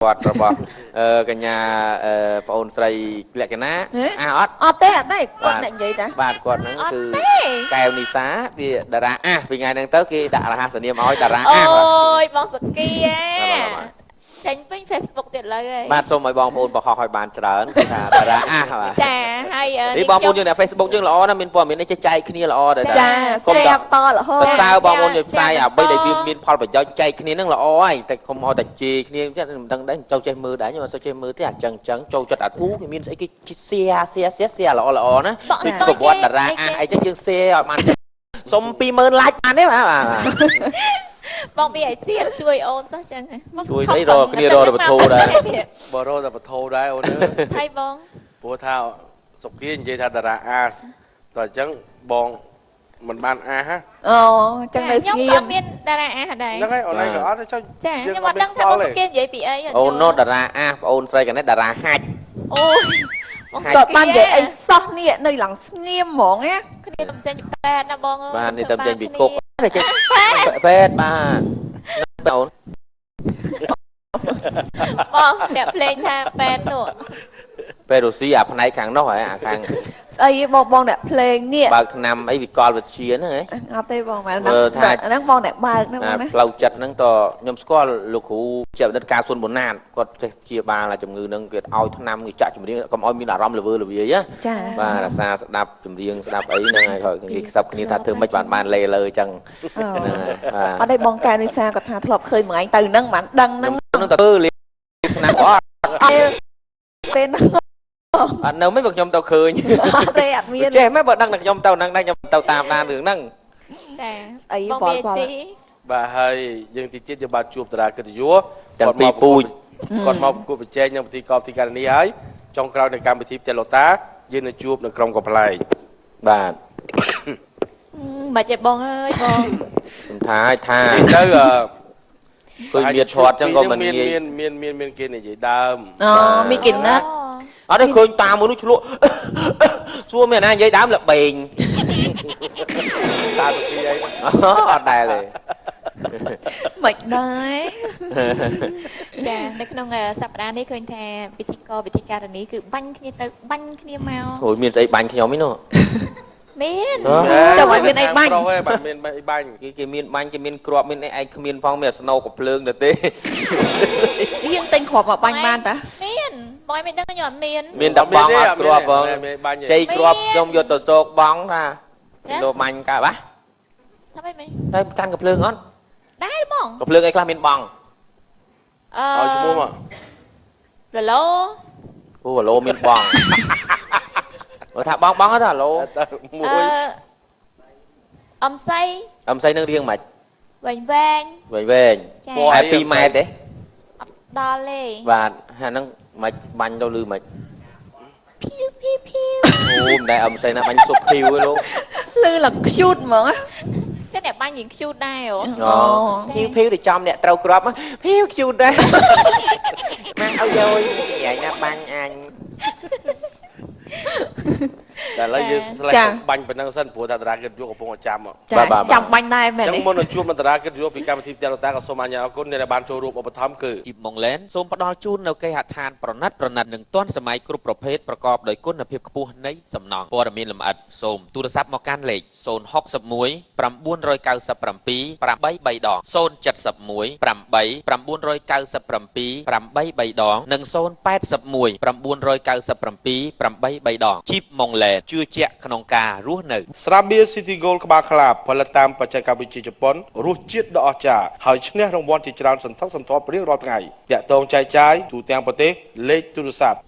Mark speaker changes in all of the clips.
Speaker 1: វត្តរបស់កញ្ញាប្អូនស្រីលក្ខណាអាអត់
Speaker 2: អត់ទេអត់ទេគាត់អ្នកនិយាយតា
Speaker 1: បាទគាត់ហ្នឹង
Speaker 3: អត់
Speaker 1: គឺ
Speaker 3: ទេ
Speaker 1: កែវនីសាវាតារាអាសពីថ្ងៃហ្នឹងទៅគេដាក់រហស្សនាមឲ្យតារា
Speaker 3: អូ
Speaker 1: អាសបាទ
Speaker 3: យបងសុគីឯ
Speaker 1: បាទ
Speaker 3: ចេញពេញ Facebook ទៀតលើហើយ
Speaker 1: បាទសូមឲ្យបងប្អូនបង្ហោះឲ្យបានច្រើនគឺថាតារាអាសបាទ
Speaker 3: ចាហើយ
Speaker 1: នេះបងប្អូនយើងអ្នក Facebook យើងល្អណាស់មានព័ត៌មាននេះចេះចែកគ្នាល្អដែរតា
Speaker 2: ចា
Speaker 1: កុំ
Speaker 2: ស្រាប់តរហូត
Speaker 1: សរសើរបងប្អូនយើងផ្សាយអ្វីដែលវាមានផលប្រយោជន៍ចែកគ្នាហ្នឹងល្អហើយតែកុំឲ្យតែជេរគ្នាចឹងមិនដឹងដែរចូលចេះមើលដែរខ្ញុំអត់សូវចេះមើលទេអញ្ចឹងអញ្ចឹងចូលចិត្តអាអូគេមានស្អីគេ share share share share ល្អល្អណា
Speaker 3: បង
Speaker 1: គឺប្រវត្តិតារាអាសអីចឹងយើង share ឲ្យបានសុំ20000 like បានទេបាទបាទ
Speaker 3: បងពីអាជាតិជួយអូនសោះចឹងហ៎បង
Speaker 1: ជួយស្អីរកគ្នារកតែបធូរដែរ
Speaker 4: បើរកតែបធោដែរអូនអើយ
Speaker 3: ថៃបង
Speaker 4: ព្រោះថាសុគានិយាយថាតារាអាសតើអញ្ចឹងបងមិនបានអាសហ៎
Speaker 2: អូចឹងនៅ
Speaker 3: ខ្ញុំ
Speaker 2: ស្ងៀម
Speaker 3: ក៏មានតារាអាសដែរ
Speaker 4: ហ្នឹងហើយអូនឯងក៏អត់ទេចុះ
Speaker 3: ចាខ្ញុំអត់ដឹងថាបងសុគីនិយាយពីអី
Speaker 1: អូននោះតារាអាសប្អូនស្រីកណេះតារាហាច់
Speaker 3: អូយបងសុ
Speaker 2: គាត់បាននិយាយអីសោះនេះនៅឡើងស្ងៀមហ្មងណា
Speaker 3: គ្នាទៅចេញពីពេទ្យណាបងអើយ
Speaker 1: បាទនេះទៅចេញពីគុកចេញពេទ្យបាទអូន
Speaker 3: បងអ្នកភ្លេងថាពេទ្យនោះ
Speaker 1: ពេទ្យរុស្ស៊ីអាផ្នែកខាងនោះហ៎អាខាង
Speaker 2: ស្អីបងបងអ្នកភ្លេងនេះ
Speaker 1: បើកថ្នាំអីវិកលវិទ្យាហ្នឹងហ៎
Speaker 2: អត់ទេបងមែន
Speaker 1: មើលថា
Speaker 2: ហ្នឹងបងអ្នកបើកហ្នឹងបងណា
Speaker 1: អាផ្លូវចិត្តហ្នឹងតខ្ញុំស្គាល់លោកគ្រូជាបណ្ឌិតការសុនបូណាតគាត់ចេះព្យាបាលអាជំងឺហ្នឹងគេឲ្យថ្នាំគេចាក់ចម្រៀងកុំឲ្យមានអារម្មណ៍ល្វើល្វាយណា
Speaker 2: ចា
Speaker 1: បាទរសាស្ដាប់ចម្រៀងស្ដាប់អីហ្នឹងហើយគាត់គេខ្សឹបគ្នាថាធ្វើម៉េចបានបានលេលើអញ្ចឹង
Speaker 2: អូ
Speaker 1: ហ្នឹងហើយបាទ
Speaker 2: អត់ទេបងកែនិសាគាត់ថាធ្លាប់ឃើញមួយថ្ងៃទៅហ្នឹងមិនដឹងហ្នឹង
Speaker 1: ខ្ញុំនឹងទៅធ្វើលេថ្នាំអត់
Speaker 2: អត់ពេលហ្នឹង
Speaker 1: អត់នៅមិនបើខ្ញុំទៅឃើញ
Speaker 2: អត់ទេអត់មាន
Speaker 1: ចេះមិនបើដឹងតែខ្ញុំទៅហ្នឹងដែរខ្ញុំទៅតាមដានរឿងហ្នឹង
Speaker 3: ចា
Speaker 2: ស្អី
Speaker 3: បង
Speaker 2: បលបល
Speaker 3: វាជី
Speaker 4: បាទហើយយើងទីទៀតយើងបាទជួបតារាកិត្តិយស
Speaker 1: ទាំងពីរពូជ
Speaker 4: គាត់មកប្រកួតប្រជែងនឹងពិធីកបទីការនីហើយចុងក្រោយនៃកម្មវិធីផ្ទះលូតាយើងនឹងជួបនៅក្រុមកំប្លែង
Speaker 1: បាទ
Speaker 3: មិនទេបងអើយបង
Speaker 1: ខ្ញុំថាឲ្យថា
Speaker 4: ទៅអឺ
Speaker 1: ឃើញមានធាត់ចឹងក៏មិន
Speaker 4: មាន
Speaker 1: ងាយ
Speaker 4: មានមានមានមានគេនិយាយដើម
Speaker 2: អូមានគេណាត់
Speaker 1: អត់ទេឃើញតាមមួយនោះឆ្លក់ សួរមានអាណានិយាយដើមល្បែង
Speaker 4: តាសុគីអី
Speaker 1: អត់ដែលទេ
Speaker 2: មិនដែរ
Speaker 3: ចានៅក្នុងសប្តាហ៍នេះឃើញថាពិធីករពិធីការនីគឺបាញ់គ្នាទៅបាញ់គ្នាមក
Speaker 1: អូយមានស្អីបាញ់ខ្ញុំឯនោះ
Speaker 3: មាន
Speaker 2: ចាំឲ្យមានអីបាញ់
Speaker 4: ប្រុសឯងបាទមានអីបាញ់
Speaker 1: គេគេមានបាញ់គេមានគ្រាប់មានអីឯងគ្មានផងមានអាស្នូកំភ្លើងទៅទេ
Speaker 2: យើងទិញគ្រាប់មកបាញ់បានតា
Speaker 3: មានបងឯងមិនដឹងខ្ញុំអត់មាន
Speaker 1: មានតែបងអត់គ្រាប់ផង
Speaker 4: មានបាញ់ទេ
Speaker 1: ជ័យគ្រាប់ខ្ញុំយកទៅសោកបងថាលោកបាញ់កើតបា
Speaker 3: ថាម៉េចមិញ
Speaker 1: តែកាន់កំភ្លើងអត់
Speaker 3: ដែរបង
Speaker 1: កំភ្លើងអីខ្លះមានបង
Speaker 3: អឺ
Speaker 4: ឲ្យឈ្មោះមក
Speaker 3: លឡូ
Speaker 1: អូអាឡូមានបងបើថាបងបងអត់អាឡូ
Speaker 4: ទៅមួយ
Speaker 3: អឺអំសៃ
Speaker 1: អំសៃនឹងរៀងមិន
Speaker 3: វែងវែង
Speaker 1: វែងវែង
Speaker 3: ចា
Speaker 1: តែ2ម៉ែត្រទេ
Speaker 3: អត់ដល់ទេ
Speaker 1: បាទហាហ្នឹងមិនបាញ់ទៅលឺមិន
Speaker 3: ភីវភីវភីវ
Speaker 1: អូមិនដែលអំសៃណាបាញ់សុបភីវទេលោក
Speaker 2: លឺឡើងខ្ជូតហ្មងណា
Speaker 3: ចឹងអ្នកបាញ់រៀងខ្ជូតដែរហ៎
Speaker 1: អូភីវភីវទៅចំអ្នកត្រូវគ្រាប់ភីវខ្ជូតដែរម៉ាក់ឲ្យយយញ៉ៃណាបាញ់អញ
Speaker 4: តែឥឡូវយើងស្លេកបាញ់ប៉ុណ្ណឹងសិនព្រោះថាតារាកិត្តិយសកំពុងតែចាំ
Speaker 2: ចាចាំបាញ់ដែរមែន
Speaker 4: អញ្ចឹ
Speaker 2: ទេ
Speaker 4: ងមុននឹងជួបនឹងតារាកិត្តិយសពីកម្មវិធីផ្ទះលូតាក៏សូមអញ្ញាអរគុណអ្នកដែលបានចូលរួមឧបត្ថម្ភគឺ
Speaker 1: ជីបម៉ុងឡែនសូមផ្ដល់ជូននៅគេហដ្ឋានប្រណិតប្រណិតនិងទាន់សម័យគ្រប់ប្រភេទប្រកបដោយគុណភាពខ្ពស់នៃសំណង់ព័ត៌មានលម្អិតសូមទូរស័ព្ទមកកាន់លេខ061 997 83ដង071 8 997 83ដងនិង081 997 83ដងជីបម៉ុងឡែនជឿជាក់ក្នុងការរស់នៅ
Speaker 4: ស្រាបៀរ City Gold ក្បាលខ្លាផលិតតាមបច្ចេកវិទ្យាជប៉ុនរសជាតិដ៏អស្ចារ្យហើយឈ្នះរង្វាន់ជាច្រើនសន្ធឹកសន្ធាប់រៀងរាល់ថ្ងៃតាក់ទងចែកចាយទូទាំងប្រទេសលេខទូរស័ព្ទ092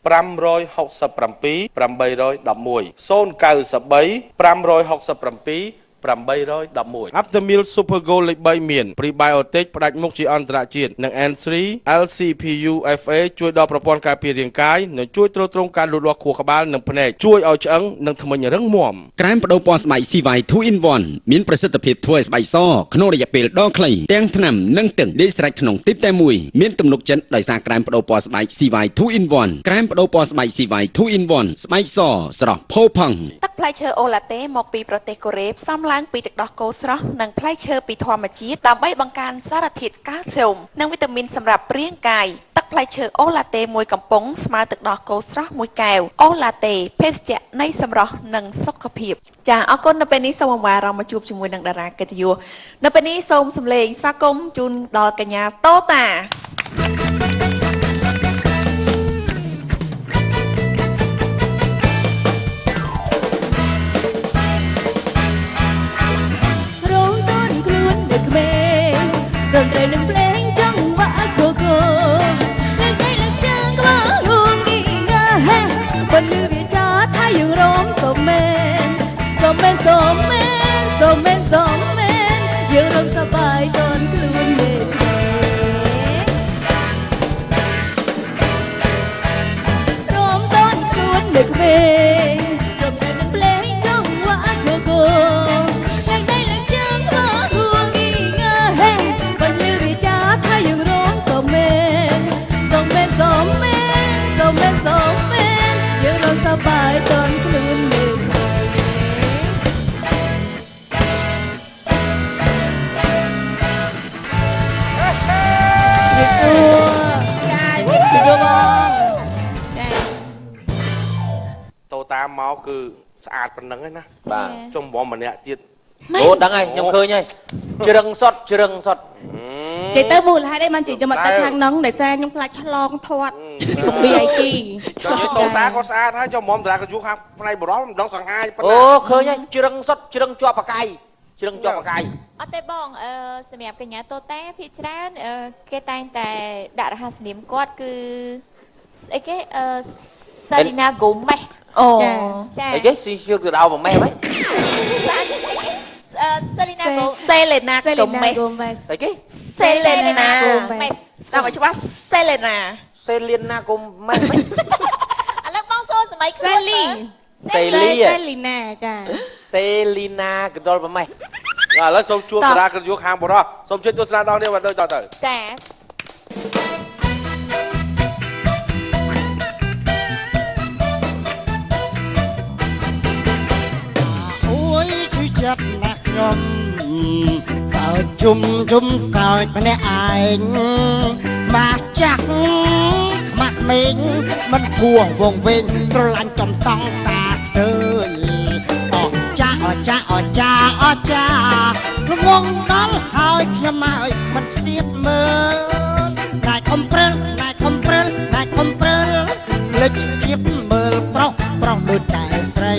Speaker 4: 567 811 093 567 811 Aptamil Super Gold លេខ3មាន Prebiotic ផ្ដាច់មុខជាអន្តរជាតិនិង N3 LCPU FA ជួយដល់ប្រព័ន្ធការពាររាងកាយនិងជួយទ្រទ្រង់ការលូតលាស់ខួរក្បាលនិងភ្នែកជួយឲ្យឆ្អឹងនិងធ្មេញរឹងមាំ
Speaker 5: ក្រែមបដូរពណ៌ស្បែក CY 2 in 1មានប្រសិទ្ធភាពធ្វើឲ្យស្បែកសក្នុងរយៈពេលដ៏ខ្លីទាំងថ្នាំនិងទឹកលាយស្រេចក្នុងទីបតែមួយមានទំនុកចិត្តដោយសារក្រែមបដូរពណ៌ស្បែក CY 2 in 1ក្រែមបដូរពណ៌ស្បែក CY 2 in 1ស្បែកសស្រស់ផូរផង់
Speaker 6: ទឹកផ្លែឈើអូឡាតេមកពីប្រទេសកូរ៉េផ្សំ
Speaker 2: ឡើងពីទឹកដោះគោស្រស់និងផ្លែឈើពីធម្មជាតិដើម្បីបង្កើនសារធាតុកាល់ស្យូមនិងវីតាមីនសម្រាប់រាងកាយទឹកផ្លែឈើអូឡាតេមួយកំប៉ុងស្មើទឹកដោះគោស្រស់មួយកែវអូឡាតេភេសជ្ជៈនៃសម្រស់និងសុខភាពចាអរគុណនៅពេលនេះសូមអង្វារអារម្មណ៍មកជួបជាមួយនឹងតារាកិត្តិយសនៅពេលនេះសូមសម្លេងស្វាគមន៍ជូនដល់កញ្ញាតូតា
Speaker 6: រងតនខ្លួននៅក្មេងរងត្រូវនឹងភ្លេងចង្វាក់គគលើកដៃលើកជើងក្បាលងងងីងាហេបន្លឺវាចាថាយើងរងសូមមែនសូមមែនសូមមែនសូមមែនសូមមែនយើងរងសប្បាយតនខ្លួននៅក្មេងរងតនខ្លួននៅក្មេងរងត្រូវនឹងភ្លេងចង្វាក់គគលើកដៃលើកជើងក្បាលងងងីងាហេបន្លឺវាចាថាយើងរងសូមមែនសូមមែនសូមមែនសូមមែនសូមមែនយើងរងសប្បាយតនខ្លួននៅក្មេង ជំរាបសួរចាជំរាបសួរបងចា
Speaker 4: តូតាមកគឺស្អាតប៉ុណ្ណឹងឯណា
Speaker 1: បាទ
Speaker 4: ចុំបងម្នាក់ទៀត
Speaker 1: អូដឹងហើយខ្ញុំឃើញហើយជ្រឹងសុតជ្រឹងសុត
Speaker 6: និយាយទៅមូលហេតុអីបានជាខ្ញុំមកទៅខាងហ្នឹងដោយសារខ្ញុំខ្លាចឆ្លងធាត់ VIP
Speaker 4: ចុះនិយាយតូតាក៏ស្អាតហើយចុះមុំតារាក៏យូរខាងផ្នែកបរោះមិនដឹងសង្ហាប៉ុណ្
Speaker 1: អូ
Speaker 4: ណា
Speaker 1: ឃើញហើយជ្រឹងសុតជ្រឹងជាប់បកាយជ្រឹងជាប់បកាយ
Speaker 3: អត់ទេបងអឺសម្រាប់កញ្ញាតូតាភាគច្រើនអឺគេតែងតែដាក់រហស្សនាមគាត់គឺស្អីគេអឺសាលីណាហ្គូម៉េស
Speaker 2: អូ
Speaker 3: ចា
Speaker 1: អីគេស៊ីជឿទៅដល់ប្រម៉េះហ្មង
Speaker 3: អឺសាលីណាហ្គូ
Speaker 2: សេលេណា
Speaker 6: សេ
Speaker 2: កូ
Speaker 6: លី
Speaker 2: មេស
Speaker 6: ណាហ្គូមេស
Speaker 1: អីគេ
Speaker 2: សេលេណា
Speaker 3: ម៉េស
Speaker 2: ស្ដាប់ឲ្យច្បាស់សេលេណា
Speaker 1: សេលៀនណាកុំម៉េះហ្មង
Speaker 3: ឥឡូវបងសូសម័យ
Speaker 6: សេ
Speaker 3: ខ្លួន
Speaker 6: លី
Speaker 1: សេលី
Speaker 6: សេលីណាចា
Speaker 1: សេលីណាកដុលប្រម៉េះ
Speaker 4: ឥឡូវសូមជួបតារាកិត្តិយសខាងបរោះសូមជួយទស្សនាដល់នេះបាទដូចតទៅ
Speaker 3: ចា
Speaker 7: អូយឈឺចិត្តណាស់ខ្ញុំសើចជុំជុំសើចម្នាក់ឯងម៉ាស់ចាស់ខ្មាស់ក្មេងមិនគួរវងវែងស្រឡាញ់ចំសងសាខ្ទើយអស់ចាអស់ចាអស់ចាអស់ចាល្ងងដល់ហើយខ្ញុំហើយមិនស្ទាបមើលណែខំព្រិលណែខំព្រិលណែខំព្រិលលេចស្ទាបមើលប្រុសប្រុសដូចតែស្រី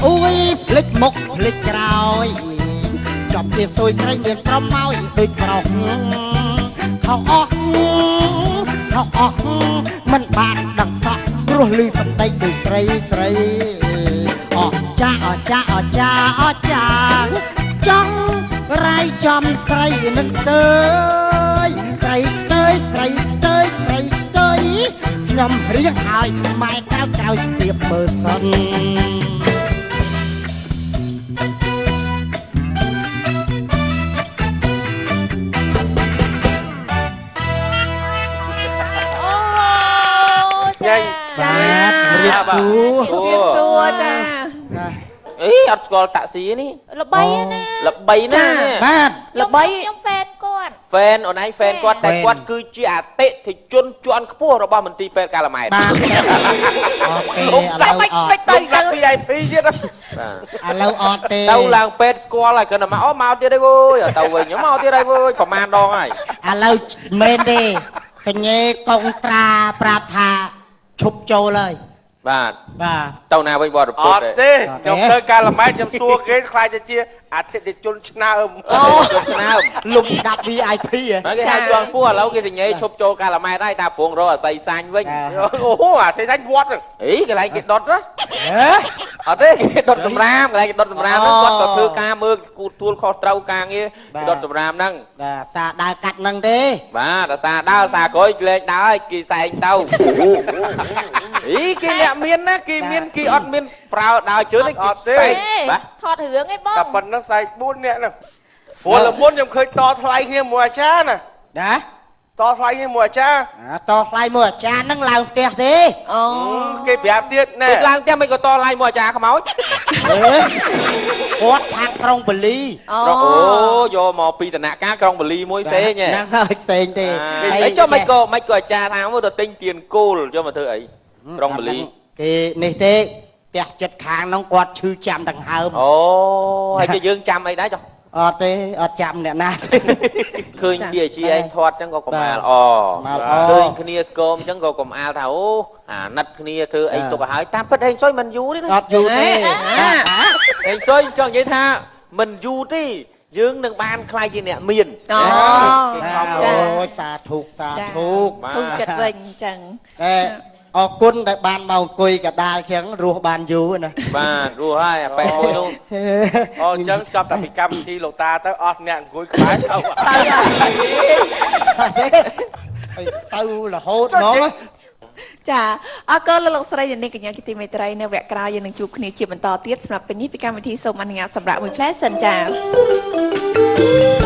Speaker 7: អូយភ្លេចមុខភ្លេចក្រោយចំទៀតសួយស្រីមានប្រមោយដូចប្រុសខោអស់ខោអស់មិនបានដឹងសក់ព្រោះលឺសំដីដូចស្រីស្រីអស់ចាអស់ចាអស់ចាអស់ចាចង់រាយចំស្រីនឹងខ្ទើយស្រីខ្ទើយស្រីខ្ទើយស្រីខ្ទើយខ្ញុំរៀងហើយម៉ែក្រៅក្រៅស្ទាបមើលសិន
Speaker 3: អូចា
Speaker 7: បាទជំរាបសួរ
Speaker 2: ជំរាបសួរចា
Speaker 1: អីអត់ស្គាល់តាក់ស៊ីនេះ
Speaker 3: ល្បីណា
Speaker 1: ល្បីណាស់
Speaker 7: បាទ
Speaker 2: ល្បី
Speaker 3: ខ្ញុំហ្វេនគាត់
Speaker 1: ហ្វេនអូនឯងហ្វេនគាត់តែគាត់គឺជាអតិថិជនជាន់ខ្ពស់របស់មន្ទីរពេទ្យកាឡាម៉ែត
Speaker 7: បាទអូខេឥឡូវ
Speaker 2: មិន
Speaker 7: អត់
Speaker 2: មិនទៅទៅ
Speaker 4: VIP ទៀត
Speaker 1: បាទ
Speaker 7: ឥឡូវអត់ទេ
Speaker 1: ទៅឡើងពេទ្យស្គាល់ហើយគ្រាន់តែមកអូមកទៀតហើយវើយទៅវិញមកទៀតហើយវើយប្រហែលដងហើយ
Speaker 7: ឥឡូវមែនទេសញ្ញេកុងត្រាប្រាប់ថាឈប់ចូលហើយ
Speaker 1: បាទ
Speaker 7: បាទ
Speaker 1: ទៅណាវិញបរ
Speaker 4: អ
Speaker 1: ពុត
Speaker 4: ត់ទេខ្ញុំទៅកាលម៉ែតខ្ញុំសួរគេខ្លាចទៅជាអតិថិជនឆ្នើម
Speaker 2: អូ
Speaker 1: ជនឆ្នើម
Speaker 7: លំដាប់ VIP ហ៎
Speaker 1: ហើយគេថាជាន់ខ្ពស់ឥឡូវគេសញ្ញេឈប់ចូលកាឡាម៉ែតហើយតាព្រងរកអាស័យសាញ់វិញ
Speaker 4: អូអាសេសាញ់វត្តហ្នឹង
Speaker 1: អីកន្លែងគេដុតណា
Speaker 7: ហេ
Speaker 1: អត់ទេគេដុតសម្រាមកន្លែងគេដុតសម្រាមហ្នឹងគាត់ក៏ធ្វើការមើលគូទួលខុសត្រូវការងារគេដុតសម្រាមហ្នឹង
Speaker 7: បាទសាដើរកាត់ហ្នឹងទេ
Speaker 1: បាទអាសាដើរអាសាក្រោយលែងដើរហើយគេសែងទៅអីគេអ្នកមានណាគេមានគេអត់មានប្រើដើរជើងទេគេសែងបាទ
Speaker 3: ថតរឿងឯងបង
Speaker 4: តែប៉ុណ្ណឹងសែក4នាក់ហ្នឹងព្រោះលមុនខ្ញុំឃើញតថ្លៃគ្នាមួយអាចារ្យណា
Speaker 7: ណា
Speaker 4: តថ្លៃគ្នាមួយអាចារ្យ
Speaker 7: តថ្លៃមួយអាចារ្យហ្នឹងឡើងផ្ទះទេ
Speaker 2: អូ
Speaker 4: គេប្រាប់ទៀតណែ
Speaker 1: គេឡើងផ្ទះមិនក៏តថ្លៃមួយអាចារ្យខ្មោច
Speaker 7: ហេ គាត់ខាងក្រុងបាលី
Speaker 3: អូ
Speaker 1: អូយកមកពីតំណាក់ការក្រុងបាលីមួយផ្សេងហ៎
Speaker 7: ហ្នឹងហើយផ្សេងទេ
Speaker 1: ហើយចុះមិនក៏មិនក៏អាចារ្យថាមកទៅទិញទៀនគោលយកមកធ្វើអីក្រុងបាលី
Speaker 7: គេនេះទេផ្ទះចិត្តខាងហ្នឹងគាត់ឈឺចាំដង្ហើម
Speaker 1: អូហើយគេយើងចាំអីដែរចុះ
Speaker 7: អត់ទេអត់ចាំអ្នកណាទេ
Speaker 1: ឃើញពីអាជីឯងធាត់ចឹងក៏កំអាលអឃើញគ្នាស្គមចឹងក៏កំអាលថាអូអាណិតគ្នាធ្វើអីទុកឲ្យហើយតាមពិតឯងសុយមិនយូរទេណា
Speaker 7: អត់យូរទេ
Speaker 1: ឯងសុយចង់និយាយថាមិនយូរទេយើងនឹងបានខ្លាយជាអ្នកមាន
Speaker 2: អូ
Speaker 1: គេខំ
Speaker 7: អូយសាធុសាធុ
Speaker 2: ធូរចិត្តវិញអញ្ចឹង
Speaker 7: តែអរគុណដែលបានមកអង្គុយកដាលចឹងរស់បានយូរណា
Speaker 1: បាទរស់ហើយអាប៉ែមួយនោះ
Speaker 4: អូអញ្ចឹងចាប់តែពីកម្មវិធីលោកតាទៅអស់អ្នកអង្គុយក្បែរទៅ
Speaker 7: ទៅទៅរហូតហ្មង
Speaker 2: ចាអរគុណលោកលោកស្រីនិងនាងកញ្ញាជាទីមេត្រីនៅវគ្គក្រោយយើងនឹងជួបគ្នាជាបន្តទៀតសម្រាប់ពេលនេះពីកម្មវិធីសូមអនុញ្ញាតសម្រាប់មួយផ្លែសិនចា។